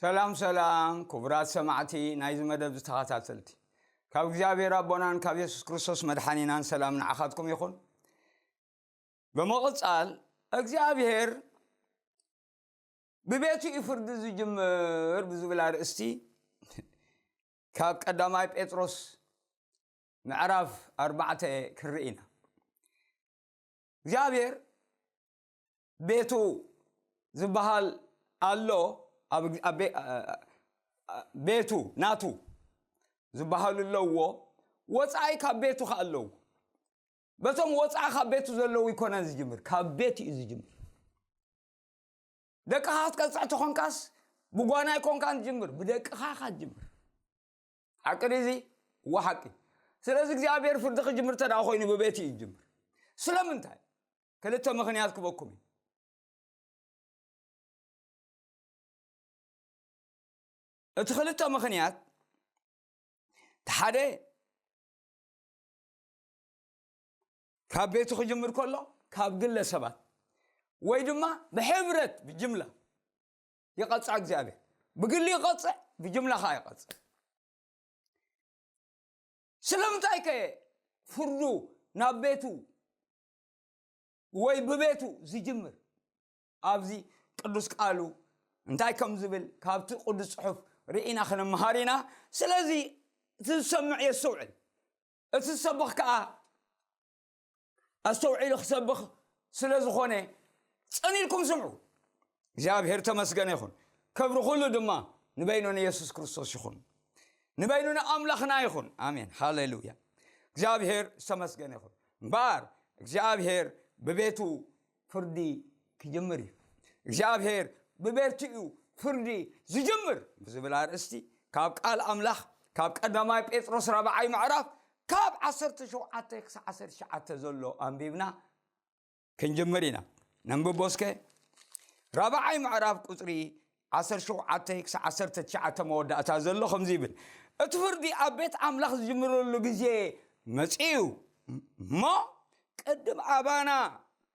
ሰላም ሰላም ክቡራት ሰማዕቲ ናይዚ መደብ ዝተኸታተልቲ፣ ካብ እግዚኣብሔር ኣቦናን ካብ የሱስ ክርስቶስ መድሓኒናን ሰላም ንዓኻትኩም ይኹን። ብምቕጻል እግዚኣብሔር ብቤቱ እዩ ፍርዲ ዝጅምር ብዝብል ኣርእስቲ ካብ ቀዳማይ ጴጥሮስ ምዕራፍ ኣርባዕተ ክንርኢ ኢና። እግዚኣብሔር ቤቱ ዝበሃል ኣሎ፣ ኣብ ኣብ ቤ- ቤቱ ናቱ ዝበሃሉ ኣለዎ። ወፃኢ ካብ ቤቱ ከ ኣለዉ። በቶም ወፃኢ ካብ ቤቱ ዘለዉ ይኮነን ዝጅምር፣ ካብ ቤት እዩ ዝጅምር። ደቅኻ ክትቀፅዕ ተኾንካስ ብጓና ይኮንካን ትጅምር፣ ብደቅኻ ኢኻ ትጅምር። ሓቂ ድዩ እዚ? እወ ሓቂ። ስለዚ እግዚኣብሔር ፍርዲ ክጅምር እንተ ደኣ ኮይኑ ብቤት እዩ ዝጅምር። ስለምንታይ? ክልተ ምኽንያት ክበኩም እዩ። እቲ ክልተ ምኽንያት፣ እቲ ሓደ ካብ ቤቱ ክጅምር ከሎ ካብ ግለ ሰባት ወይ ድማ ብሕብረት ብጅምላ ይቐፅዕ እግዚኣብሔር። ብግሊ ይቐፅዕ፣ ብጅምላ ከዓ ይቐፅዕ። ስለምንታይ ከ ፍርዱ ናብ ቤቱ ወይ ብቤቱ ዝጅምር? ኣብዚ ቅዱስ ቃሉ እንታይ ከም ዝብል ካብቲ ቅዱስ ጽሑፍ ርኢና ክንመሃር ኢና። ስለዚ እቲ ዝሰምዕ የስተውዕል፣ እቲ ዝሰብኽ ከዓ ኣስተውዒሉ ክሰብኽ ስለ ዝኾነ፣ ጽን ኢልኩም ስምዑ። እግዚኣብሔር ተመስገነ ይኹን። ክብሪ ኩሉ ድማ ንበይኑ ንየሱስ ክርስቶስ ይኹን፣ ንበይኑ ንኣምላኽና ይኹን። ኣሜን፣ ሃሌሉያ። እግዚኣብሔር ዝተመስገነ ይኹን። እምበኣር እግዚኣብሔር ብቤቱ ፍርዲ ክጅምር እዩ። እግዚኣብሔር ብቤቱ እዩ ፍርዲ ዝጅምር ብዝብል ኣርእስቲ ካብ ቃል ኣምላኽ፣ ካብ ቀዳማይ ጴጥሮስ ራብዓይ ምዕራፍ ካብ ዓሰርተ ሸውዓተ ክሳዕ ዓሰርተ ትሽዓተ ዘሎ ኣንቢብና ክንጅምር ኢና። ነንብቦ እስከ። ራብዓይ ምዕራፍ ቁጽሪ ዓሰርተ ሸውዓተ ክሳዕ ዓሰርተ ትሽዓተ መወዳእታ ዘሎ ከምዚ ይብል፣ እቲ ፍርዲ ኣብ ቤት ኣምላኽ ዝጅምረሉ ግዜ መጺኡ እሞ፣ ቅድም ኣባና፣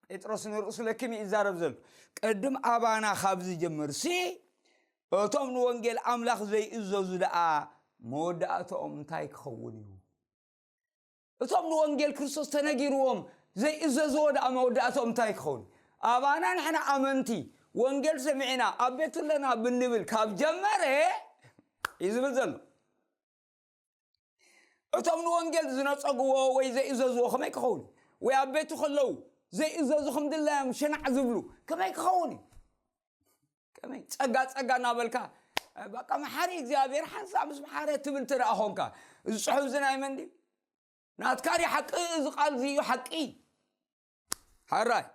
ጴጥሮስ ንርእሱ ለኪሙ ይዛረብ ዘሎ፣ ቅድም ኣባና ካብ ዝጅምርሲ፣ እቶም ንወንጌል ኣምላኽ ዘይእዘዙ ደኣ መወዳእታኦም እንታይ ክኸውን እዩ? እቶም ንወንጌል ክርስቶስ ተነጊርዎም ዘይእዘዝዎ ደኣ መወዳእታኦም እንታይ ክኸውን? ኣባና ንሕና ኣመንቲ ወንጌል ሰሚዕና ኣብ ቤቱ ኣለና ብንብል ካብ ጀመረ እዩ ዝብል ዘሎ። እቶም ንወንጌል ዝነጸግዎ ወይ ዘይእዘዝዎ ከመይ ክኸውን? ወይ ኣብ ቤቱ ከለዉ ዘይእዘዙ ከም ድላዮም ሸናዕ ዝብሉ ከመይ ክኸውን እዩ? ከመይ ጸጋ ጸጋ እናበልካ፣ በቃ መሓሪ እግዚኣብሔር ሓንሳብ ምስ መሓረ ትብል ትረኣ ኾንካ፣ እዚ ጽሑፍ እዚ ናይ መን ድዩ? ናትካ ድዩ ሓቂ? እዚ ቃል እዚ እዩ ሓቂ። ሓራይ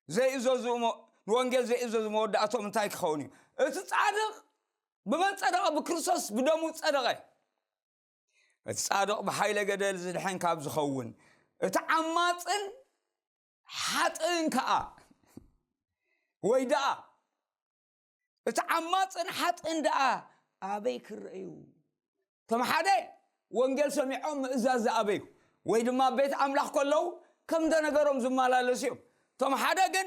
ዘይእዘዙ እሞ፣ ንወንጌል ዘይእዘዙ መወዳእቶም እንታይ ክኸውን እዩ? እቲ ጻድቕ ብመን ጸደቐ? ብክርስቶስ ብደሙ ጸደቐ። እቲ ጻድቕ ብሓይለ ገደል ዝድሕን ካብ ዝኸውን፣ እቲ ዓማጽን ሓጥእን ከኣ፣ ወይ ደኣ እቲ ዓማጽን ሓጥእን ደኣ ኣበይ ክረኣዩ? እቶም ሓደ ወንጌል ሰሚዖም ምእዛዝ ዝኣበዩ፣ ወይ ድማ ቤት ኣምላኽ ከለዉ ከም ደነገሮም ዝመላለሱ እዮም። እቶም ሓደ ግን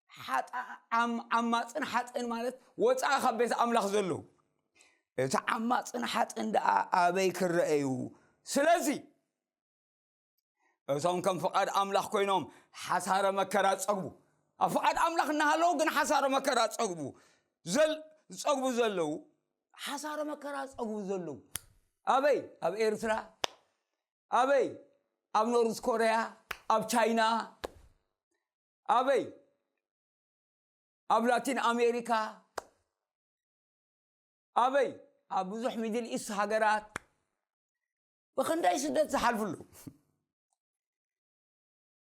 ሓጣ-፣ ዓም-፣ ዓማጽን ሓጥእን ማለት ወጻኢ ካብ ቤት ኣምላኽ ዘለዉ። እቲ ዓማጽን ሓጥእን ደኣ ኣበይ ክረኣዩ? ስለዚ እቶም ከም ፍቓድ ኣምላኽ ኮይኖም ሓሳረ መከራ ዝጸግቡ፣ ኣብ ፍቓድ ኣምላኽ እናሃለዉ ግን ሓሳረ መከራ ዝጸግቡ ዘል-፣ ዝጸግቡ ዘለዉ፣ ሓሳረ መከራ ዝጸግቡ ዘለዉ ኣበይ? ኣብ ኤርትራ፣ ኣበይ? ኣብ ኖርዝ ኮርያ፣ ኣብ ቻይና፣ ኣበይ? ኣብ ላቲን ኣሜሪካ፣ ኣበይ? ኣብ ብዙሕ ሚድል ኢስት ሃገራት ብኽንደይ ስደት ዝሓልፉ ኣለዉ።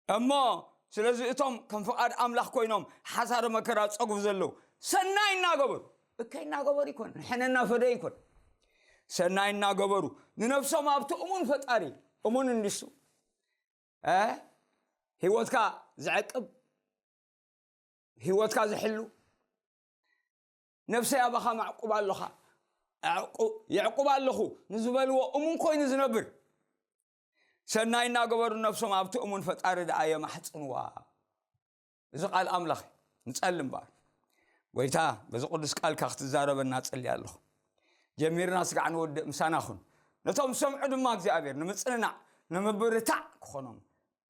እሞ ስለዚ እቶም ከም ፍቓድ ኣምላኽ ኮይኖም ሓሳረ መከራ ዝጸግቡ ዘለዉ ሰናይ እናገበሩ፣ እከይ እናገበሩ ይኮን፣ ሕነ እናፈደ ይኮን፣ ሰናይ እናገበሩ ንነፍሶም ኣብቲ እሙን ፈጣሪ፣ እሙን እንዲሱ፣ እ፣ ህይወትካ ዝዕቅብ፣ ህይወትካ ዝሕሉ፣ ነፍሰይ ኣባኻ ማዕቁብ ኣለኻ፣ ኣዕቁ-፣ የዕቁብ ኣለኹ ንዝበልዎ እሙን ኮይኑ ዝነብር፣ ሰናይ እናገበሩ ነፍሶም ኣብቲ እሙን ፈጣሪ ደኣ የማሕጽንዋ። እዚ ቃል ኣምላኽ እዩ። ንጸሊ እምበኣር። ጎይታ፣ በዚ ቅዱስ ቃልካ ክትዛረበና እጽሊ ኣለኹ። ጀሚርና ስጋዕ ንወድእ ምሳና ኩን። ነቶም ዝሰምዑ ድማ እግዚኣብሔር ንምጽንናዕ፣ ንምብርታዕ ክኾኖም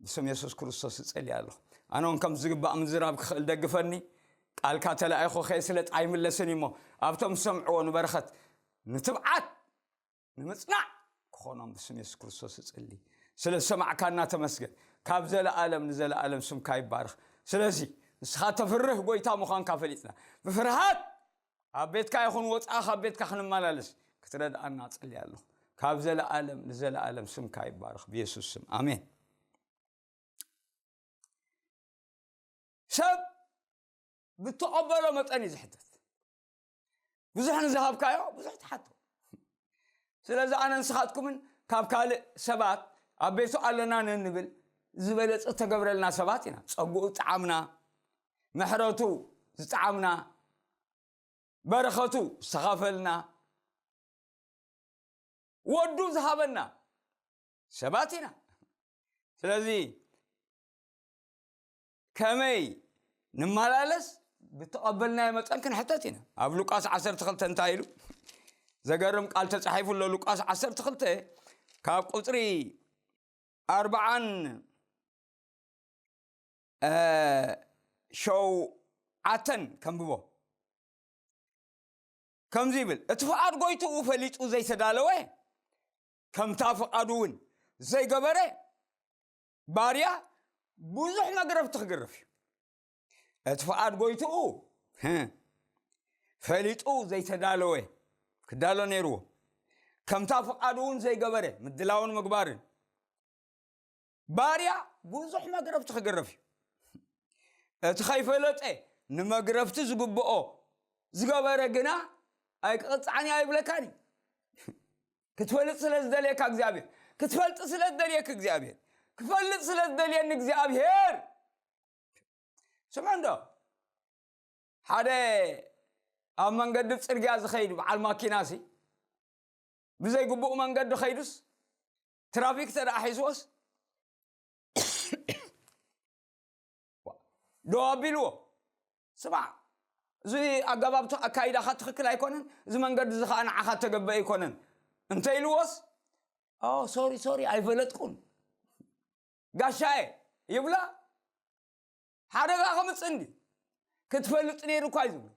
ብስም የሱስ ክርስቶስ እጸሊ ኣለኹ። ኣነ እውን ከም ዝግባእ ምዝራብ ክኽእል ደግፈኒ። ቃልካ ተላኢኹ ከየ ስለ ኣይምለስን እሞ፣ ኣብቶም ዝሰምዕዎ ንበረኸት፣ ንትብዓት፣ ንምጽናዕ ክኾኖም ብስም የሱስ ክርስቶስ እጽሊ። ስለ ዝሰማዕካና ተመስገን። ካብ ዘለኣለም ንዘለኣለም ስምካ ይባረኽ። ስለዚ ንስኻ ተፍርህ ጎይታ ምዃንካ ፈሊጥና፣ ብፍርሃት ኣብ ቤትካ ይኹን ወጻእ ካብ ቤትካ ክንመላለስ ክትረድኣና እጽሊ ኣለኹ። ካብ ዘለኣለም ንዘለኣለም ስምካ ይባረኽ፣ ብየሱስ ስም ኣሜን። ሰብ ብትቐበሎ መጠን እዩ ዝሕተት። ብዙሕ ንዝሃብካዮ ብዙሕ ትሓቶ። ስለዚ ኣነ ንስኻትኩምን ካብ ካልእ ሰባት ኣብ ቤቱ ኣለና ንንብል ዝበለጸ ተገብረልና ሰባት ኢና። ጸጉኡ ዝጠዓምና፣ ምሕረቱ ዝጠዓምና፣ በረኸቱ ዝተኻፈልና፣ ወዱ ዝሃበና ሰባት ኢና። ስለዚ ከመይ ንመላለስ ብተቐበልናዮ መጠን ክንሕተት ኢና። ኣብ ሉቃስ ዓሰርተ ክልተ እንታይ ኢሉ? ዘገርም ቃል ተጻሒፉ ኣሎ። ሉቃስ ዓሰርተ ክልተ ካብ ቁጽሪ ኣርባዓን፣ እ፣ ሸውዓተን ከንብቦ። ከምዚ ይብል፣ "እቲ ፍቓድ ጎይትኡ ፈሊጡ ዘይተዳለወ፣ ከምታ ፍቓዱ እውን ዘይገበረ ባርያ ብዙሕ መግረፍቲ ክግረፍ እዩ." እቲ ፍቓድ ጎይትኡ፣ ህ፣ ፈሊጡ ዘይተዳለወ፣ ክዳሎ ነይርዎ። ከምታ ፍቓዱ እውን ዘይገበረ፣ ምድላውን ምግባርን፣ ባርያ ብዙሕ መግረፍቲ ክግረፍ እዩ። እቲ ከይፈለጠ ንመግረፍቲ ዝግብኦ ዝገበረ ግና ኣይቅቕጻዕን እየ ኣይብለካን እዩ። ክትፈልጥ ስለ ዝደልየካ እግዚኣብሔር፣ ክትፈልጥ ስለ ዝደልየክ እግዚኣብሔር፣ ክፈልጥ ስለ ዝደልየኒ እግዚኣብሔር። ስምዑ እንዶ፣ ሓደ ኣብ መንገዲ ጽርግያ ዝኸይድ በዓል ማኪና ሲ ብዘይግቡእ መንገዲ ኸይዱስ፣ ትራፊክ ተደኣ ሒዝዎስ፣ ደው ኣቢልዎ። ስማዕ፣ እዚ ኣገባብ ኣካይዳኻ ትኽክል ኣይኮነን፣ እዚ መንገዲ እዚ ኸዓ ንዓኻ ተገበአ ኣይኮነን እንተ ኢልዎስ፣ "ኦ፣ ሶሪ፣ ሶሪ፣ ኣይፈለጥኩን፣ ጋሻየ" ይብላ። ሓደጋ ከምጽእ እንዲ ክትፈልጥ ነይሩ እኳ እዩ ዝብሉ።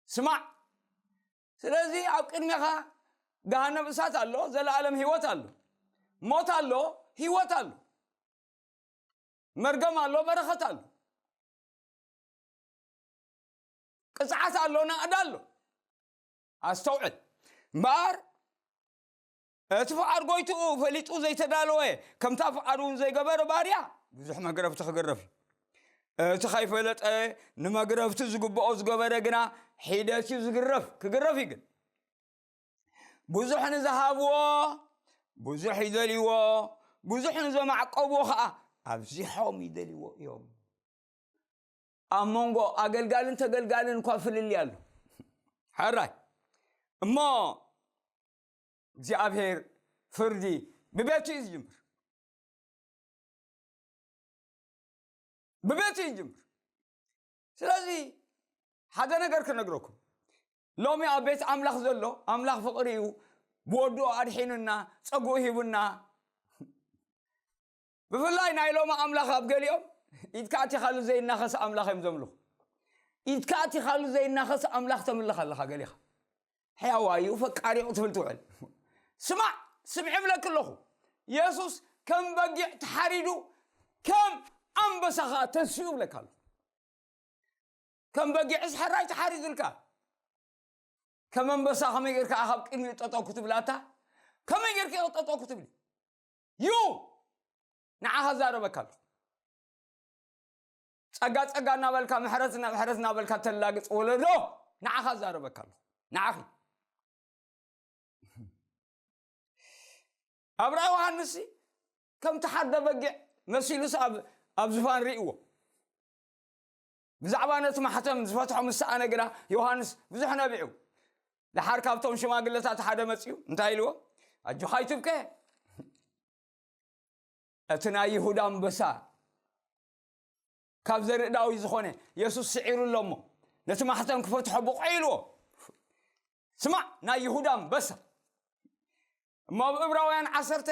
ስማዕ፣ ስለዚ ኣብ ቅድሜኻ ገሃነም እሳት ኣሎ፣ ዘለኣለም ህይወት ኣሎ፣ ሞት ኣሎ፣ ህይወት ኣሎ፣ መርገም ኣሎ፣ በረኸት ኣሎ፣ ቅጽዓት ኣሎ፣ ናእዳ ኣሎ። ኣስተውዕል እምበኣር፣ እቲ ፍቓድ ጎይትኡ ፈሊጡ ዘይተዳለወ፣ ከምታ ፍቓዱ እውን ዘይገበረ ባርያ ብዙሕ መግረፍቲ ክግረፍ እዩ። እቲ ከይፈለጠ ንመግረፍቲ ዝግብኦ ዝገበረ ግና ሒደት እዩ ዝግረፍ፣ ክግረፍ እዩ። ግን ብዙሕ ንዝሃብዎ ብዙሕ ይደልይዎ፣ ብዙሕ ንዘማዕቀብዎ ኸዓ ኣብዚሖም ይደልይዎ እዮም። ኣብ መንጎ ኣገልጋልን ተገልጋልን እኳ ፍልልይ ኣሎ። ሕራይ እሞ እግዚኣብሔር ፍርዲ ብቤቱ እዩ ዝጅምር፣ ብቤቱ እዩ ዝጅምር። ስለዚ ሓደ ነገር ክነግረኩም፣ ሎሚ ኣብ ቤት ኣምላኽ ዘሎ ኣምላኽ ፍቕሪ እዩ። ብወድኡ ኣድሒኑና፣ ጸግኡ ሂቡና። ብፍላይ ናይ ሎሚ ኣምላኽ ኣብ ገሊኦም ኢድካ ኣቲኻሉ ዘይናኸስ ኣምላኽ እዮም ዘምልኹ። ኢድካ ኣቲኻሉ ዘይናኸስ ኣምላኽ ተምልኽ ኣለኻ ገሊኻ። ሕያዋዩ ፈቃሪኡ ትብል ትውዕል። ስማዕ፣ ስምዒ እብለክ ኣለኹ። የሱስ ከም በጊዕ ተሓሪዱ፣ ከም ኣንበሳ ኸዓ ተንሲኡ እብለካ ኣለኹ። ከም በጊዕስ ሕራይ ተሓሪዱልካ። ከም ኣንበሳ ከመይ ጌርካ ካብ ቅድሚኡ ጠጠው ክትብል ኣታ? ከመይ ጌርካ ኢኻ ጠጠው ክትብል? ዩ! ንዓኻ ዛረበካ ኣለኹ። ጸጋ ጸጋ እናበልካ፣ ምሕረት ምሕረት እናበልካ ተላግጽ ወለዶ፣ ንዓኻ ዛረበካ ኣለኹ። ንዓኺ። ኣብ ራእይ ዮሃንስ ከምቲ ሓደ በጊዕ መሲሉስ ኣብ፣ ኣብ ዝፋን ርእይዎ። ብዛዕባ ነቲ ማሕተም ዝፈትሖ ምስ ሰኣነ ግና ዮሃንስ ብዙሕ ነቢዑ። ደሓር ካብቶም ሽማግለታት ሓደ መጺኡ እንታይ ኢልዎ? ኣጆኻ ኣይትብከ። እቲ ናይ ይሁዳ ኣንበሳ ካብ ዘርኢ ዳዊት ዝኾነ የሱስ ስዒሩ ኣሎ እሞ፣ ነቲ ማሕተም ክፈትሖ ብቑዕ ኢልዎ። ስማዕ፣ ናይ ይሁዳ ኣንበሳ። እሞ ኣብ ዕብራውያን ዓሰርተ፣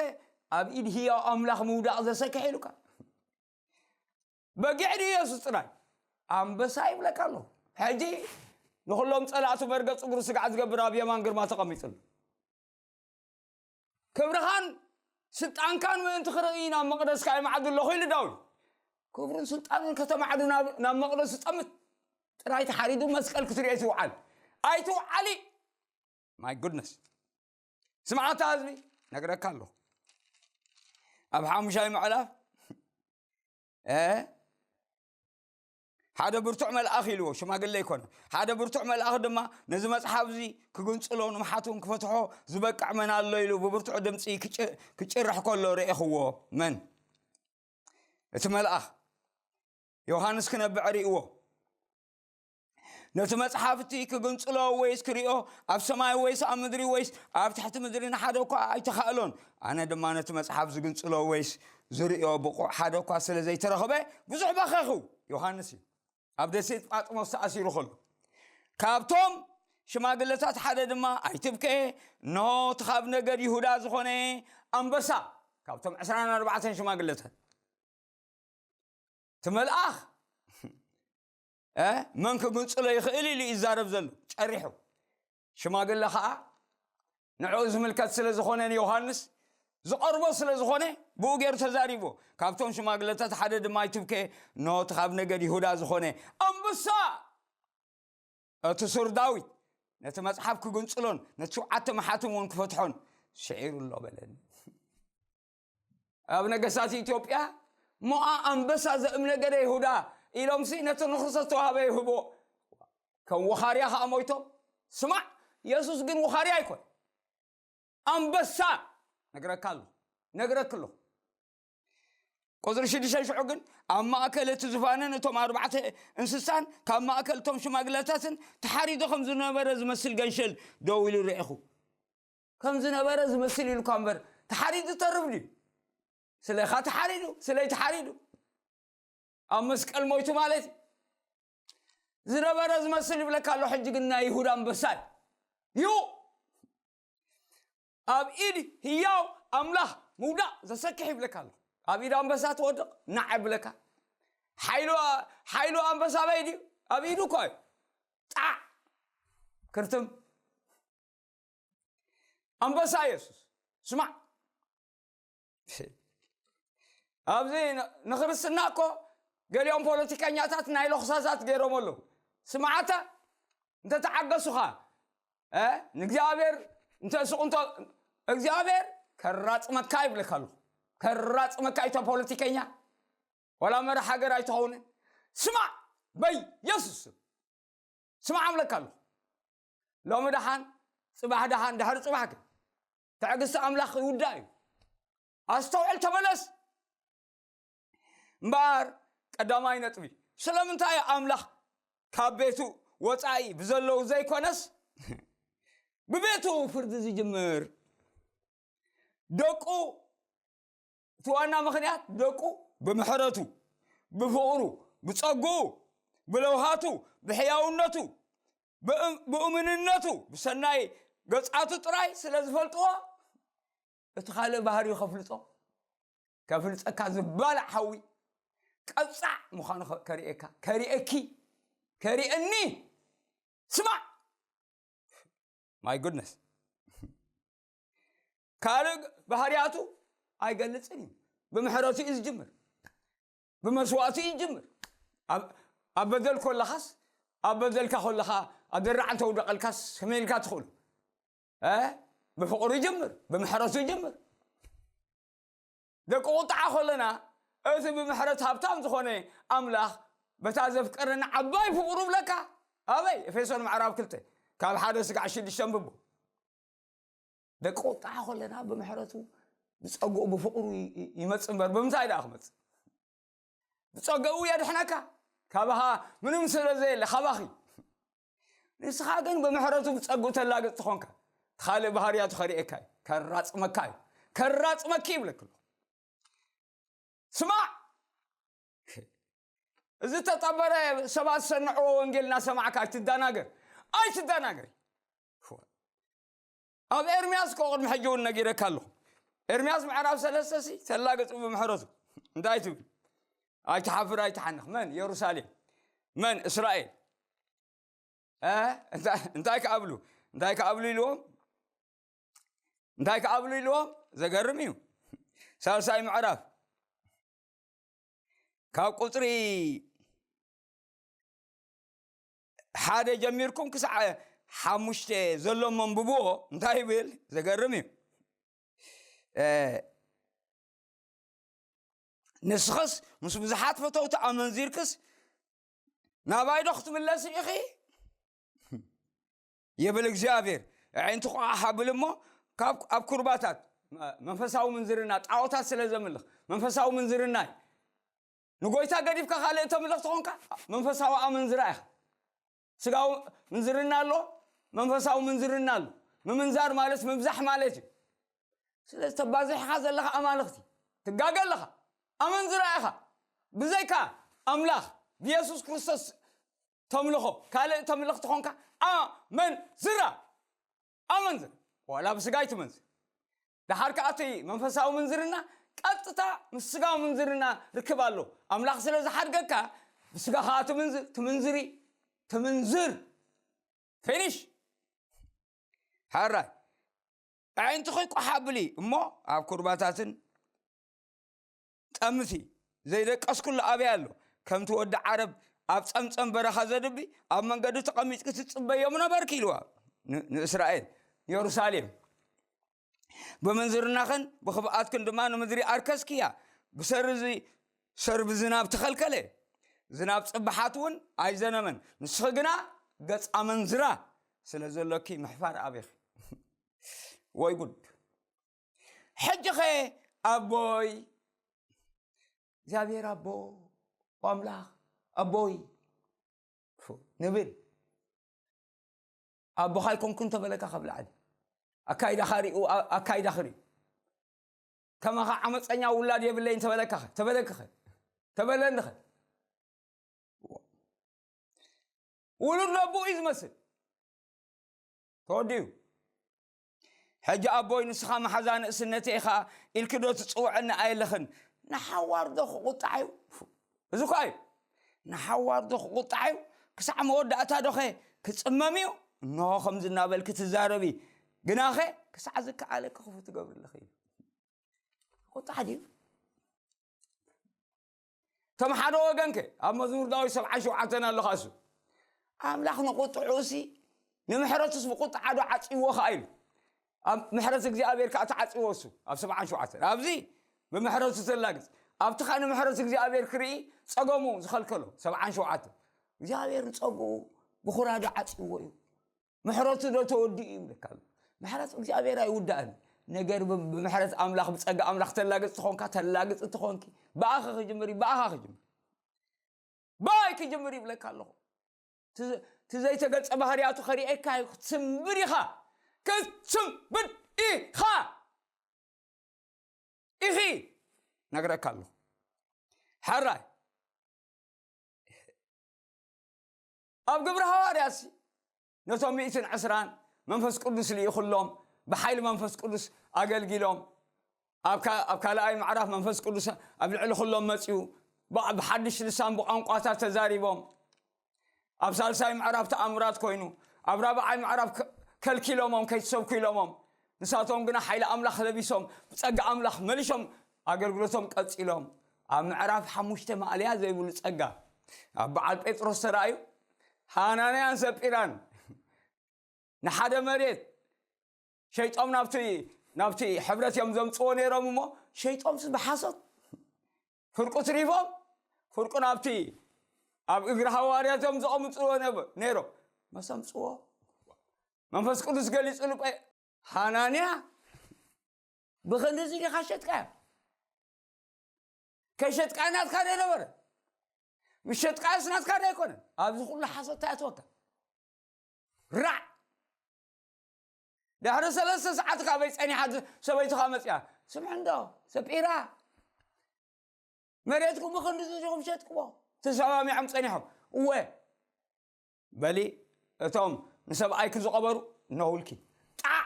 ኣብ ኢድ ህያው ኣምላኽ ምውዳቕ ዘሰክሕ ኢሉካ። በጊዕ ድዩ የሱስ ጥራይ? ኣንበሳ ይብለካ ኣሎ። ሕጂ ንኹሎም ጸላእቱ መርገጽ እግሩ ስጋዕ ዝገብር ኣብ የማን ግርማ ተቐሚጡ ኣሎ። ክብርኻን ስልጣንካን ምእንቲ ክርኢ ናብ መቕደስካ ይመዓዱ ኣለኹ ኢሉ ዳዊት። ክብሩን ስልጣኑን ከተማዕዱ ናብ፣ ናብ መቕደስ ዝጠምት ጥራይ ተሓሪዱ መስቀል ክትሪኦ ኣይትውዓል። ኣይትውዓሊ። My goodness። ስምዓታ ህዝቢ፣ ነግረካ ኣለኹ። ኣብ ሓሙሻይ ምዕራፍ፣ እ፣ ሓደ ብርቱዕ መልኣኽ ኢልዎ፣ ሽማግለ ኣይኮነ። ሓደ ብርቱዕ መልኣኽ ድማ ነዚ መጽሓፍ እዚ ክግንጽሎ፣ ንምሓት እውን ክፈትሖ ዝበቅዕ መን ኣሎ ኢሉ ብብርቱዕ ድምጺ ክጭ-፣ ክጭርሕ ከሎ ርኤኽዎ። መን? እቲ መልኣኽ። ዮሃንስ ክነብዕ ርእይዎ። ነቲ መጽሓፍ እቲ ክግንጽሎ ወይስ ክርእዮ ኣብ ሰማይ ወይስ ኣብ ምድሪ ወይስ ኣብ ትሕቲ ምድሪ ንሓደ እኳ ኣይተኻእሎን። ኣነ ድማ ነቲ መጽሓፍ ዝግንጽሎ ወይስ ዝርእዮ ብቑዕ ሓደ እኳ ስለ ዘይተረኽበ ብዙሕ በኸኹ። ዮሃንስ እዩ። ኣብ ደሴት ጳጥሞስ ተኣሲሩ ከሎ። ካብቶም ሽማግለታት ሓደ ድማ ኣይትብከ፣ እንሆ እቲ ካብ ነገድ ይሁዳ ዝኾነ ኣንበሳ፣ ካብቶም ዕስራን ኣርባዕተን ሽማግለታት። እቲ መልኣኽ፣ እ፣ መን ክግንጽሎ ይኽእል ኢሉ ይዛረብ ዘሎ፣ ጨሪሑ። ሽማግለ ኸኣ ንዕኡ ዝምልከት ስለ ዝኾነ ንዮሃንስ ዝቐርቦ ስለ ዝኾነ ብኡ ገይሩ ተዛሪቦ። ካብቶም ሽማግለታት ሓደ ድማ ኣይትብከ፣ እንሆ እቲ ካብ ነገድ ይሁዳ ዝኾነ ኣንበሳ፣ እቲ ሱር ዳዊት፣ ነቲ መጽሓፍ ክግንጽሎን ነቲ ሸውዓተ መሓትም እውን ክፈትሖን ስዒሩ ኣሎ በለኒ። ኣብ ነገስታት ኢትዮጵያ ሞኣ ኣንበሳ ዘእም ነገደ ይሁዳ ኢሎምሲ ነቲ ንክርስቶስ ተዋህበ ይህቦ። ከም ወኻርያ ኸኣ ሞይቶም። ስማዕ፣ የሱስ ግን ወኻርያ ኣይኮን። ኣንበሳ ነግረካ ኣለኹ። ነግረክ ኣለኹ። ቁጽሪ ሽዱሽተ ሽዑ ግን ኣብ ማእከል እቲ ዝፋንን እቶም ኣርባዕተ እንስሳን ካብ ማእከል እቶም ሽማግለታትን ተሓሪዱ ከም ዝነበረ ዝመስል ገንሸል ደው ኢሉ ርኤኹ። ከም ዝነበረ ዝመስል ኢልኳ እምበር ተሓሪዱ ተርፍ ድዩ? ስለኻ ተሓሪዱ፣ ስለይ ተሓሪዱ። ኣብ መስቀል ሞይቱ ማለት እዩ። ዝነበረ ዝመስል ይብለካ ኣሎ። ሕጂ ግን ናይ ይሁዳ ኣንበሳ እዩ። ዩ ኣብ ኢድ ህያው ኣምላኽ ምውዳቕ ዘሰክሕ ይብለካ ኣሎ። ኣብ ኢድ ኣንበሳ ትወድቕ፣ ናዕ ይብለካ። ሓይሉ፣ ሓይሉ ኣንበሳ በይ ድዩ? ኣብ ኢዱ እኮ እዩ። ጣዕ! ክርትም። ኣንበሳ የሱስ። ስማዕ። ኣብዚ ን-፣ ንክርስትና እኮ ገሊኦም ፖለቲከኛታት ናይ ሎኽሳሳት ገይሮም ኣለዉ። ስምዓታ፣ እንተ ተዓገሱኻ፣ እ፣ ንእግዚኣብሔር እንተ ስቑ እንተ፣ እግዚኣብሔር ከራጽመካ ይብለካ ኣለኹ። ከራጽመካ እታ ፖለቲከኛ፣ ዋላ መራሕ ሃገር ኣይትኸውንን። ስማዕ፣ በኢየሱስ ስም። ስማዕ እብለካ ኣለኹ። ሎሚ ደሓን፣ ጽባሕ ደሓን፣ ድሕሪ ጽባሕ ግን ትዕግስቲ ኣምላኽ ይውዳእ እዩ። ኣስተውዕል፣ ተመለስ። እምበኣር ቀዳማይ ነጥቢ፣ ስለምንታይ ኣምላኽ ካብ ቤቱ ወጻኢ ብዘለዉ ዘይኮነስ ብቤቱ ፍርዲ ዝጅምር? ደቁ፣ እቲ ዋና ምኽንያት ደቁ ብምሕረቱ፣ ብፍቕሩ፣ ብጸግኡ፣ ብለውሃቱ፣ ብሕያውነቱ፣ ብእም-፣ ብእሙንነቱ፣ ብሰናይ ገጻቱ ጥራይ ስለ ዝፈልጥዎ፣ እቲ ካልእ ባህሪኡ ከፍልጦ፣ ከፍልጸካ ዝባላዕ ሓዊ ቀጻዕ ምዃኑ ከ-፣ ከርእየካ፣ ከርእየኪ፣ ከርእየኒ። ስማዕ! My goodness። ካልእ ባህርያቱ ኣይገልጽን እዩ። ብምሕረቱ እዩ ዝጅምር። ብመስዋእቱ እዩ ዝጅምር። ኣብ፣ ኣብ በደል ከለኻስ፣ ኣብ በደልካ ከለኻ፣ ኣደራዕ እንተውደቐልካስ ከመይ ኢልካ ትኽእሉ? እ? ብፍቕሩ ይጅምር፣ ብምሕረቱ ይጅምር። ደቂ ቁጥዓ ከለና፣ እቲ ብምሕረት ሃብታም ዝኾነ ኣምላኽ በታ ዘፍቀረና ዓባይ ፍቕሩ ብለካ። ኣበይ? ኤፌሶን ምዕራፍ ክልተ፣ ካብ ሓደ ስጋዕ ሽዱሽተ ኣንብቦ። ደቂ ቁጥዓ ከለና ብምሕረቱ፣ ብጸግኡ፣ ብፍቕሩ ይ-፣ ይ-፣ ይመጽእ እምበር፣ ብምንታይ ደኣ ክመጽእ? ብጸግኡ የድሕነካ። ካባኻ ምንም ስለ ዘየለ፣ ካባኺ። ንስኻ ግን ብምሕረቱ ብጸግኡ ተላግጽ ትኾንካ። ካልእ ባህርያቱ ከርእየካ እዩ። ከራጽመካ እዩ። ከራጽመኪ ይብለኪ ኣለኹ። ስማዕ! እዚ ተጠበረ ሰባት ዝሰንዕዎ ወንጌል እናሰማዕካ ኣይትደናገር። ኣይትደናገር። ኣብ ኤርምያስ እኮ ቅድሚ ሕጂ እውን ነጊረካ ኣለኹ። ኤርምያስ ምዕራፍ ሰለስተ ሲ ተላገጹ ብምሕረቱ። እንታይ ትብል? ኣይትሓፍር ኣይትሓንኽ። መን? የሩሳሌም። መን? እስራኤል። እ? እንታይ እንታይ ክኣብሉ እንታይ ክኣብሉ ኢልዎም እንታይ ክኣብሉ ኢልዎም? ዘገርም እዩ። ሳልሳይ ምዕራፍ ካብ ቁፅሪ ሓደ ጀሚርኩም ክሳዕ ሓሙሽተ ዘሎ መንብብዎ። እንታይ ይብል? ዘገርም እዩ። ንስኽስ ምስ ብዙሓት ፈተውቲ ኣመንዚርክስ ናባይ ዶ ክትምለስ ኢኺ? ይብል እግዚኣብሔር። ኣዒንቲ ቋሕ ኣብል እሞ ካብ ኣብ ኩርባታት መንፈሳዊ ምንዝርና ጣዖታት ስለ ዘምልኽ መንፈሳዊ ምንዝርና እዩ። ንጎይታ ገዲፍካ ካልእ ተምልኽ ተኾንካ መንፈሳዊ ኣመንዝራ ኢኻ። ስጋዊ ምንዝርና ኣሎ፣ መንፈሳዊ ምንዝርና ኣሎ። ምምንዛር ማለት ምብዛሕ ማለት እዩ። ስለዚ ተባዚሕኻ ዘለኻ ኣማልኽቲ ትጋገ ኣለኻ። ኣመንዝራ ኢኻ። ብዘይካ ኣምላኽ ብየሱስ ክርስቶስ ተምልኾ ካልእ ተምልኽ ተኾንካ ኣመንዝራ ኣመንዝር ዋላ ብስጋ ኣይትመንዝር። ደሓር ከኣ እቲ መንፈሳዊ ምንዝርና ቀጥታ ምስ ስጋዊ ምንዝርና ርክብ ኣሎ። ኣምላኽ ስለ ዝሓድገካ ብስጋ ከኣ ትምንዝር ትምንዝሪ ትምንዝር ፊኒሽ። ሓራይ ኣዒንትኺ ቋሕ ኣብሊ እሞ ኣብ ኩርባታትን ጠምቲ። ዘይደቀስኩሉ ኣበይ ኣሎ? ከምቲ ወዲ ዓረብ ኣብ ጸምጸም በረኻ ዘድቢ ኣብ መንገዲ ተቐሚጥኪ ትጽበዮ ምነበርኪ ኢልዋ ንእስራኤል ንየሩሳሌም። ብምንዝርናኽን ብኽብኣትክን ድማ ንምድሪ ኣርከስክያ። ብሰሪ እዚ ሰርቢ ዝናብ ተኸልከለ። ዝናብ ጽብሓት እውን ኣይዘነመን። ንስኺ ግና ገጽ ኣመንዝራ ስለ ዘሎኪ ምሕፋር ኣቤኺ። ወይ ጉድ። ሕጂኸ ኣቦይ እግዚኣብሔር ኣቦ ኣምላኽ ኣቦይ ንብል። ኣቦኻ ኣይኮንኩን ተበለካ ካብ ላዕሊ ኣካይዳኻ ሪኡ ኣካይዳኺ ሪኡ። ከማኻ ዓመፀኛ ውላድ የብለይን ተበለካኸ ተበለክኸ ተበለንኸ። ውሉድ ነብኡ እዩ ዝመስል። ተወዲኡ። ሕጂ ኣቦይ ንስኻ መሓዛ ንእስነተይ ኢኻ ኢልኪ ዶ ትፅውዐኒ ኣየለኽን? ንሓዋር ዶ ክቁጣዕ እዩ? እዚ እኳ እዩ። ንሓዋር ዶ ክቁጣዕ እዩ? ክሳዕ መወዳእታ ዶኸ ክፅመም እዩ? እንሆ ከምዚ እናበልኪ ትዛረቢ። ግናኸ ክሳዕ ዝከኣለኪ ክፉ ትገብርለኺ እዩ። ቁጣዕ ድዩ? እቶም ሓደ ወገንከ ኣብ መዝሙር ዳዊት ሰብዓን ሸውዓተን ኣሎ ኻሱ ኣምላኽ ንቁጥዑ ሲ ንምሕረቱስ ብቁጥዓ ዶ ዓጽዎ ኸዓ ኢሉ ኣብ ምሕረት እግዚኣብሔር ከዓ ተዓጽዎ እሱ ኣብ ሰብዓን ሸውዓተን ኣብዚ ብምሕረቱ ተላግጽ ኣብቲ ኸዓ ንምሕረት እግዚኣብሔር ክርኢ ጸገሙ ዝኸልከሎ ሰብዓን ሸውዓተን እግዚኣብሔር ንጸግኡ ብኹራዶ ዓጽዎ እዩ። ምሕረቱ ዶ ተወዲኡ ይብለካ ኣሎ። ምሕረት እግዚኣብሔር ኣይውዳእን። ነገር ብ- ብምሕረት ኣምላኽ ብጸጋ ኣምላኽ ተላግጽ ትኾንካ ተላግጽ ትኾንኪ ብኣኸ ክጅምር እዩ ብኣኻ ክጅምር ብኣይ ክጅምር ይብለካ ኣለኹ። እቲ- እቲ ዘይተገልጸ ባህርያቱ ከሪኤካ እዩ ክትስንብር ኢኻ ክትስንብር ኢኻ። ኢኺ ነግረካ ኣለኹ። ሓራይ ኣብ ግብሪ ሃዋርያት ነቶም ሚእትን ዕስራን መንፈስ ቅዱስ ልኢኹሎም ብሓይሊ መንፈስ ቅዱስ ኣገልጊሎም ኣብ ካ- ኣብ ካልኣይ ምዕራፍ መንፈስ ቅዱስ ኣብ ልዕሊ ኩሎም መፅኡ ብ- ብሓድሽ ልሳን ብቋንቋታት ተዛሪቦም ኣብ ሳልሳይ ምዕራፍ ተኣምራት ኮይኑ ኣብ ራብዓይ ምዕራፍ ከ- ከልኪሎሞም ከይትሰብኩ ኢሎሞም ንሳቶም ግና ሓይሊ ኣምላኽ ለቢሶም ብጸጋ ኣምላኽ መሊሾም ኣገልግሎቶም ቀጺሎም ኣብ ምዕራፍ ሓሙሽተ ማእለያ ዘይብሉ ጸጋ ኣብ በዓል ጴጥሮስ ተራእዩ ሃናንያን ሰጲራን ንሓደ መሬት ሸይጦም ናብቲ ናብቲ ሕብረት እዮም ዘምፅዎ ነይሮም እሞ ሸይጦም ብሓሶት ፍርቁ ትሪፎም ፍርቁ ናብቲ ኣብ እግሪ ሃዋርያት እዮም ዘቐምፅዎ ነይሮም መሰምፅዎ መንፈስ ቅዱስ ገሊፁ ልቀ ሃናንያ ብኸንድዚ ዲኻ ሸጥካዮ ከሸጥካዮ ናትካ ዶ ነበረ ምሸጥካዮስ ናትካ ዶ ኣይኮነን ኣብዚ ኩሉ ሓሶት ኣይኣትወካ ራዕ ድሕሪ ሰለስተ ሰዓት ካበይ ፀኒሓ ሰበይትኻ መፅያ ስምዕ እንዶ ሰጲራ መሬትኩም ብክንዲ ዝኹም ሸጥክዎ ተሰማሚዖም ጸኒሖም። እወ፣ በሊ፣ እቶም ንሰብኣይኪ ዝቐበሩ ነውልኪ። ጣዕ!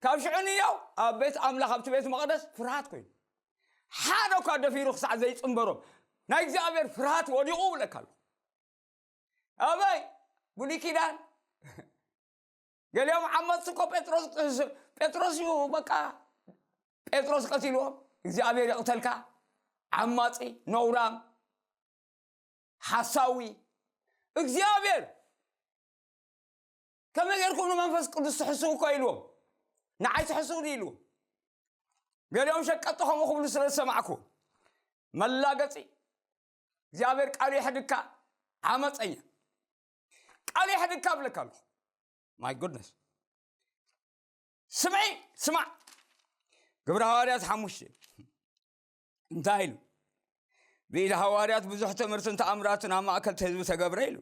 ካብ ሽዑ ንየው ኣብ ቤት ኣምላኽ፣ ኣብቲ ቤት መቕደስ ፍርሃት ኮይኑ፣ ሓደ እኳ ደፊሩ ክሳዕ ዘይጽንበሮም ናይ እግዚኣብሔር ፍርሃት ወዲቑ እብለካ ኣለኹ። ኣበይ? ብሉይ ኪዳን። ገሊኦም ዓመፅቲ እኮ ጴጥሮስ፣ ጴጥሮስ እዩ በቃ፣ ጴጥሮስ ቀቲልዎም። እግዚኣብሔር ይቕተልካ፣ ዓማፂ፣ ነውራም፣ ሓሳዊ። እግዚኣብሔር ከመይ ጌርኩም ንመንፈስ ቅዱስ ትሕስው እኮ ኢልዎም፣ ንዓይ ትሕስው ኢልዎም። ገሊኦም ሸቀጥቲ ከምኡ ክብሉ ስለ ዝሰማዕኩ፣ መላገፂ። እግዚኣብሔር ቃሉ የሕድካ፣ ዓመፀኛ፣ ቃሉ የሕድካ እብለካ ኣለኹ። My goodness። ስምዒ፣ ስማዕ። ግብረ ሃዋርያት ሓሙሽተ እንታይ ኢሉ? ብኢድ ሃዋርያት ብዙሕ ትምህርትን ተኣምራትን ኣብ ማእከል እቲ ህዝቢ ተገብረ ኢሉ።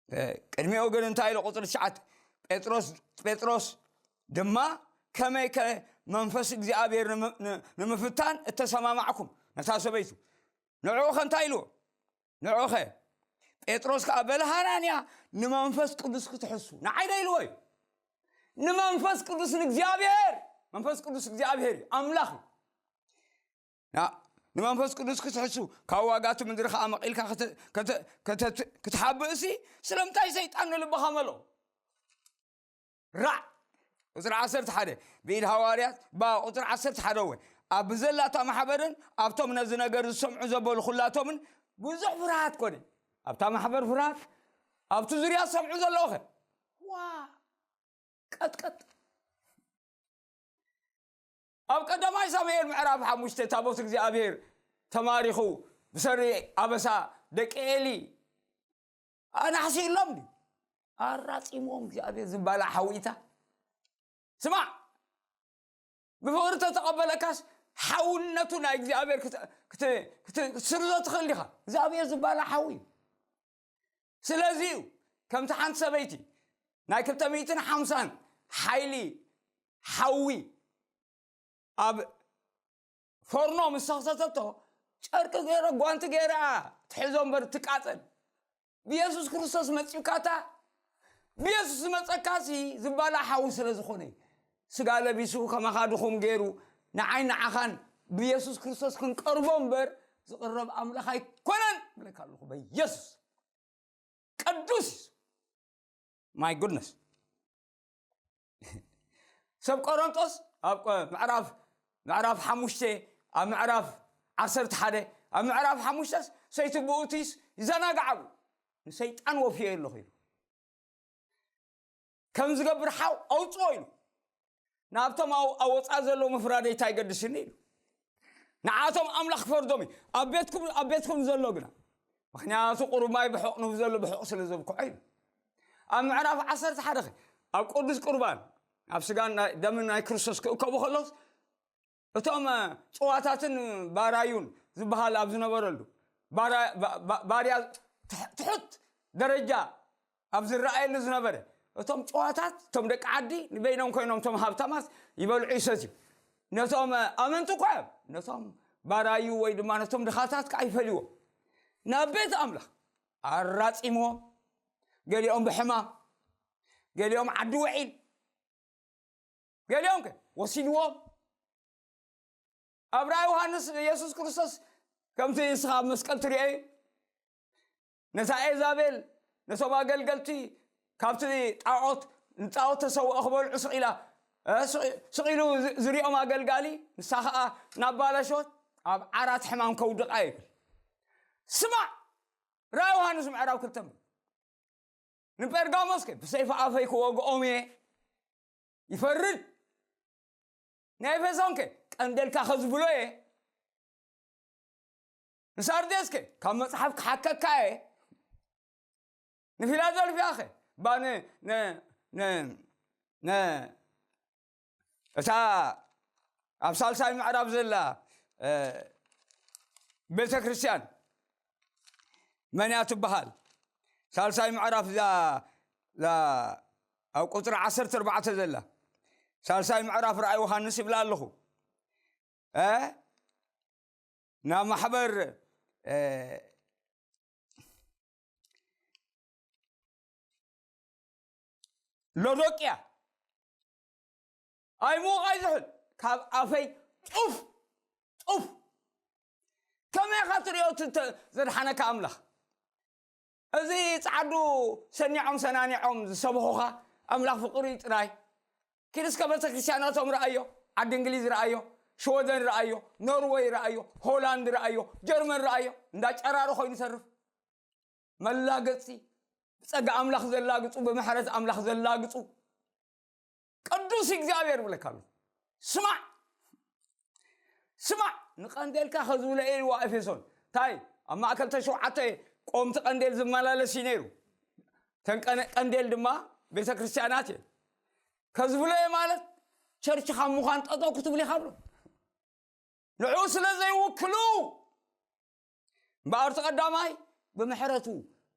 እ፣ ቅድሚኡ ግን እንታይ ኢሉ? ቁፅሪ ትሽዓተ፣ ጴጥሮስ፣ ጴጥሮስ ድማ ከመይ ከ መንፈስ እግዚኣብሔር ንም-፣ ን-፣ ንምፍታን እተሰማማዕኩም? ነታ ሰበይቱ። ንዕኡ ከ እንታይ ኢልዎ? ንዕኡ ኸ? ጴጥሮስ ከኣ በለ፣ ሃናንያ፣ ንመንፈስ ቅዱስ ክትሕሱ። ንዓይ ዶ ኢልዎ እዩ? ንመንፈስ ቅዱስ ንእግዚኣብሔር። መንፈስ ቅዱስ እግዚኣብሔር እዩ፣ ኣምላኽ እዩ። ና-፣ ንመንፈስ ቅዱስ ክትሕሱ፣ ካብ ዋጋቲ ምድሪ ከኣ መቒልካ ከተ-፣ ከተ-፣ ከተ-፣ ክትሓብእሲ፣ ስለምንታይ ሰይጣን ንልብኻ መሎ? ራዕ! ቁፅሪ ዓሰርተ ሓደ፣ ብኢድ ሃዋርያት፣ ባ-፣ ቁፅሪ ዓሰርተ ሓደ እወ፣ ኣብ ብዘላታ ማሕበርን ኣብቶም ነዚ ነገር ዝሰምዑ ዘበሉ ኩላቶምን ብዙሕ ፍርሃት ኮነ። ኣብታ ማሕበር ፍርሃት፣ ኣብቲ ዙርያ ዝሰምዑ ዘለዉ ኸ? ዋ! ቀጥቀጥ። ኣብ ቀዳማይ ሳሙኤል ምዕራፍ ሓሙሽተ ታቦት እግዚኣብሔር ተማሪኹ ብሰሪ ኣበሳ ደቂ ኤሊ ኣናሕሲሎም ድዩ? ኣራጺምዎም እግዚኣብሔር ዝባላዕ ሓዊታ። ስማዕ፣ ብፍቕሪ ተተቐበለካስ ሓውነቱ ናይ እግዚኣብሔር ክት-፣ ክት-፣ ክት-፣ ክትስርዞ ትኽእል ዲኻ? እግዚኣብሔር ዝባላዕ ሓዊ እዩ። ስለዚ እዩ ከምቲ ሓንቲ ሰበይቲ ናይ ክልተ ሚእትን ሓምሳን ሓይሊ ሓዊ ኣብ ፎርኖ ምስ ተኽተተቶ፣ ጨርቂ ገይረ፣ ጓንቲ ገይረ ትሕዞ እምበር ትቃጸል። ብየሱስ ክርስቶስ መጺኡካታ፣ ብየሱስ ዝመጸካሲ ዝባላዕ ሓዊ ስለ ዝኾነ እዩ። ስጋ ለቢሱ ከማኻ ድኹም ገይሩ ንዓይ ንዓኻን ብየሱስ ክርስቶስ ክንቀርቦ እምበር ዝቕረብ ኣምላኽ ኣይኮነን እብለካ ኣለኹ በየሱስ። ቅዱስ እዩ። My goodness። ሰብ ቆሮንጦስ ኣብ ቆ-፣ ምዕራፍ፣ ምዕራፍ ሓሙሽተ፣ ኣብ ምዕራፍ ዓሰርተ ሓደ፣ ኣብ ምዕራፍ ሓሙሽተስ ሰይቲ ብኡቲስ ይዘናግዓሉ። ንሰይጣን ወፍዮ ኣለኹ ኢሉ። ከም ዝገብር ሓው ኣውጽኦ ኢሉ። ናብቶም ኣብ፣ ኣብ ወጻኢ ዘለዉ ምፍራደይ እንታይ ይገድስኒ ኢሉ። ንዓቶም ኣምላኽ ክፈርዶም እዩ። ኣብ ቤትኩም፣ ኣብ ቤትኩም ዘሎ ግና፣ ምኽንያቱ ቁሩብ ማይ ብሑቕ ንህብ ዘሎ ብሑቕ ስለ ዘብክዖ ኢሉ። ኣብ ምዕራፍ ዓሰርተ ሓደ ኸ፣ ኣብ ቅዱስ ቁርባን፣ ኣብ ስጋን ናይ፣ ደምን ናይ ክርስቶስ ክእከቡ ከለውስ፣ እቶም፣ እ፣ ጭዋታትን ባራዩን ዝበሃል ኣብ ዝነበረሉ፣ ባራ-፣ ባ-፣ ባ-፣ ባርያ ትሕ-፣ ትሑት ደረጃ ኣብ ዝረኣየሉ ዝነበረ፣ እቶም ጭዋታት፣ እቶም ደቂ ዓዲ ንበይኖም ኮይኖም፣ እቶም ሃብታማት ይበልዑ ይሰትዩ። ነቶም፣ እ፣ ኣመንቲ እኳ እዮም፣ ነቶም ባራዩ ወይ ድማ ነቶም ድኻታት ከኣ ይፈልይዎም። ናብ ቤት ኣምላኽ ኣራጺምዎም፣ ገሊኦም ብሕማም፣ ገሊኦም ዓዲ ውዒል፣ ገሊኦም ከ ወሲድዎም። ኣብ ራእይ ዮሃንስ የሱስ ክርስቶስ ከምቲ ንስኻ ኣብ መስቀል ትሪኦ እዩ። ነታ ኤዛቤል፣ ነቶም ኣገልገልቲ ካብቲ ጣዖት፣ ንጣዖት ተሰውኦ ክበልዑ ስቕ ኢላ፣ እ፣ ስቕ፣ ስቕ ኢሉ ዝ-፣ ዝሪኦም ኣገልጋሊ፣ ንሳ ኸኣ ናብ ባለሾት ኣብ ዓራት ሕማም ከውድቓ ይብል። ስማዕ! ራእይ ዮሃንስ ምዕራፍ ክልተ። ንጴርጋሞስ ከ ብሰይፊ ኣፈይ ክወግኦም እየ፣ ይፈርድ። ንኤፌሶን ከ ቀንደልካ ከዝብሎ እየ። ንሳርዴስ ከ ካብ መጽሓፍ ክሓከካ እየ። ንፊላደልፊያ ከ ባ ን-፣ ን-፣ ን-፣ ን-፣ እታ ኣብ ሳልሳይ ምዕራፍ ዘላ፣ እ፣ ቤተ ክርስቲያን መን እያ ትበሃል? ሳልሳይ ምዕራፍ እዛ፣ እዛ ኣብ ቁጽሪ ዓሰርተ ኣርባዕተ ዘላ፣ ሳልሳይ ምዕራፍ ራእይ ዮሃንስ ይብላ ኣለኹ። እ? ናብ ማሕበር እ፣ ሎዶቅያ ኣይሙቕ ኣይዝሑል ካብ ኣፈይ ጡፍ ጡፍ። ከመይ ኢኻ ትሪኦ እቲ ተ- ዘድሓነካ ኣምላኽ? እዚ ጻዕዱ ሰኒዖም ሰናኒዖም ዝሰብኹኻ ኣምላኽ ፍቕሪ ጥራይ። ኪድ እስከ ቤተ ክርስቲያናቶም ረኣዮ። ዓዲ እንግሊዝ ረኣዮ፣ ሽወደን ረኣዮ፣ ኖርወይ ረኣዮ፣ ሆላንድ ረኣዮ፣ ጀርመን ረኣዮ። እንዳ ጨራሮ ኮይኑ ይተርፍ። መላገጺ፣ ብጸጋ ኣምላኽ ዘላግጹ፣ ብምሕረት ኣምላኽ ዘላግጹ። ቅዱስ እግዚኣብሔር ብለካ ኣሎ። ስማዕ፣ ስማዕ፣ ንቐንዴልካ ከዝብለ ኢልዋ ኤፌሶን። እንታይ? ኣብ ማእከል ተሸውዓተ ቆምቲ ቀንዴል ዝመላለስ እዩ ነይሩ። እተን ቀነ- ቀንዴል ድማ ቤተ ክርስቲያናት እየን። ከዝብለ እየ ማለት ቸርች ካብ ምዃን ጠጠው ክትብል ኢኻ ብሎ። ንዕኡ ስለ ዘይውክሉ እምበኣር፣ እቲ ቀዳማይ ብምሕረቱ፣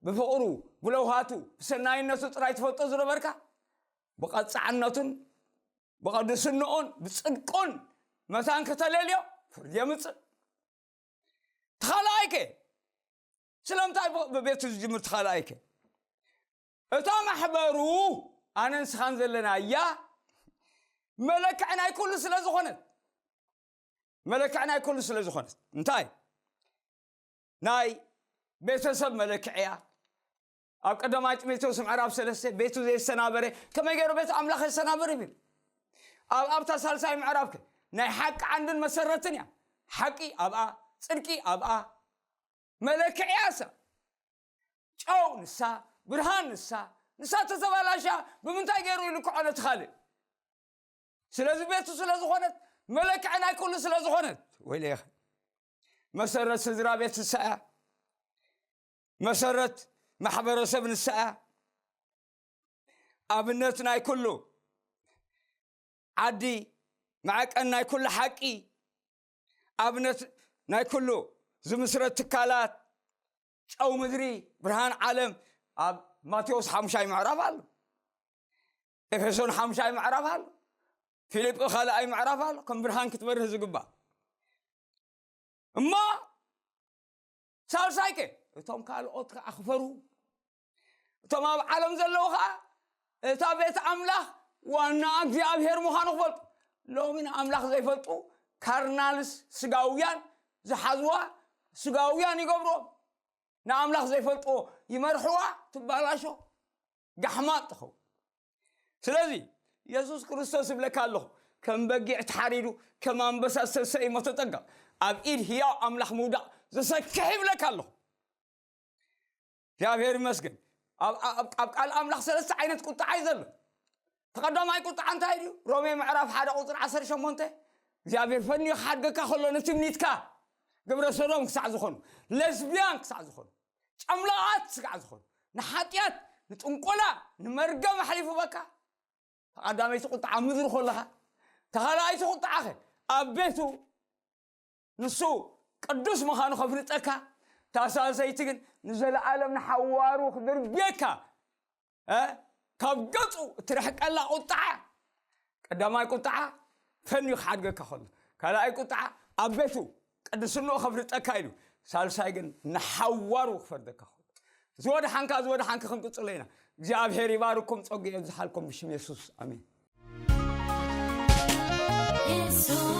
ብፍቕሩ፣ ብለውሃቱ፣ ብሰናይነቱ ጥራይ ትፈልጦ ዝነበርካ፣ ብቐጻዕነቱን ብቐድስንኡን ብጽድቁን መታን ከተለልዮ ፍርዲ የምጽእ። ተኻልኣይከ ስለምንታይ ብ- ብቤቱ ዝጅምር ተኻልኣይከ? እታ ማሕበሩ ኣነን ስኻን ዘለናያ መለክዒ ናይ ኩሉ ስለ ዝኾነት፣ መለክዒ ናይ ኩሉ ስለ ዝኾነት፣ እንታይ ናይ ቤተሰብ መለክዕያ? ኣብ ቀዳማይ ጢሞቴዎስ ምዕራፍ ሰለስተ ቤቱ ዘይሰናበረ ከመይ ገይሩ ቤት ኣምላኽ የሰናብር ይብል። ኣብ ኣብታ ሳልሳይ ምዕራፍ ከ ናይ ሓቂ ዓንድን መሰረትን እያ። ሓቂ ኣብኣ፣ ጽድቂ ኣብኣ፣ መለክዕያ እሳ። ጨው ንሳ፣ ብርሃን ንሳ። ንሳ ተተባላሻ ብምንታይ ገይሩ ይልክዖ ነቲ ካልእ? ስለዚ ቤቱ ስለ ዝኾነት፣ መለክዒ ናይ ኩሉ ስለ ዝኾነት፣ ወይለኸ መሰረት ስድራ ቤት ንሳ እያ። መሰረት ማሕበረሰብ ንሳ እያ። ኣብነት ናይ ኩሉ ዓዲ፣ መዐቀን ናይ ኩሉ ሓቂ፣ ኣብነት ናይ ኩሉ ዝምስረት ትካላት፣ ጨው ምድሪ፣ ብርሃን ዓለም። ኣብ ማቴዎስ ሓሙሻይ ምዕራፍ ኣሎ፣ ኤፌሶን ሓሙሻይ ምዕራፍ ኣሎ፣ ፊልጲ ካልኣይ ምዕራፍ ኣሎ። ከም ብርሃን ክትበርህ ዝግባእ እሞ ሳልሳይከ እቶም ካልኦት ከዓ ክፈሩ። እቶም ኣብ ዓለም ዘለዉ ከዓ እታ ቤት ኣምላኽ ዋና እግዚኣብሔር ምዃኑ ክፈልጡ። ሎሚ ንኣምላኽ ዘይፈልጡ ካርናልስ፣ ስጋውያን ዝሓዝዋ፣ ስጋውያን ይገብርዎም። ንኣምላኽ ዘይፈልጥዎ ይመርሕዋ፣ ትባላሾ፣ ጋሕማጥ ትኸውን። ስለዚ የሱስ ክርስቶስ ይብለካ ኣለኹ፣ ከም በጊዕ ተሓሪዱ፣ ከም ኣንበሳ ዝተሰኢሞ ተጠንቀቕ። ኣብ ኢድ ህያው ኣምላኽ ምውዳቕ ዘሰክሕ ይብለካ ኣለኹ። እግዚኣብሔር ይመስገን። ኣብ ኣብ- ኣብ ቃል ኣምላኽ ሰለስተ ዓይነት ቁጥዓ እዩ ዘሎ። ተቐዳማይ ቁጥዓ እንታይ እዩ? ሮሜ ምዕራፍ ሓደ ቁፅሪ ዓሰርተ ሸሞንተ፣ እግዚኣብሔር ፈንዩ ክሓድገካ ከሎ ንትምኒትካ፣ ግብረ ሰዶም ክሳዕ ዝኾኑ፣ ለስቢያን ክሳዕ ዝኾኑ፣ ጨምላቓት ክሳዕ ዝኾኑ፣ ንሓጢኣት፣ ንጥንቆላ፣ ንመርገም ኣሕሊፉ በካ። ተቐዳመይቲ ቁጥዓ ኣብ ምድሪ ከለኻ፣ ተኻልኣይቲ ቁጥዓኸ ኣብ ቤቱ ንሱ ቅዱስ ምዃኑ ከፍልጠካ፣ እታ ሳልሰይቲ ግን ንዘለኣለም ንሓዋሩ ክድርብየካ፣ እ፣ ካብ ገጹ እትርሕቀላ ቁጥዓ። ቀዳማይ ቁጥዓ ፈንዩ ክሓድገካ ከሎ፣ ካልኣይ ቁጥዓ ኣብ ቤቱ ቅድስንኡ ከፍልጠካ ኢሉ፣ ሳልሳይ ግን ንሓዋሩ ክፈርደካ ከሎ። ዝወድሓንካ ዝወድሓንካ ክንቅጽሎ ኢና። እግዚኣብሔር ይባርኩም፣ ጸጉ የብዝሓልኩም ብሽም የሱስ ኣሜን። የሱስ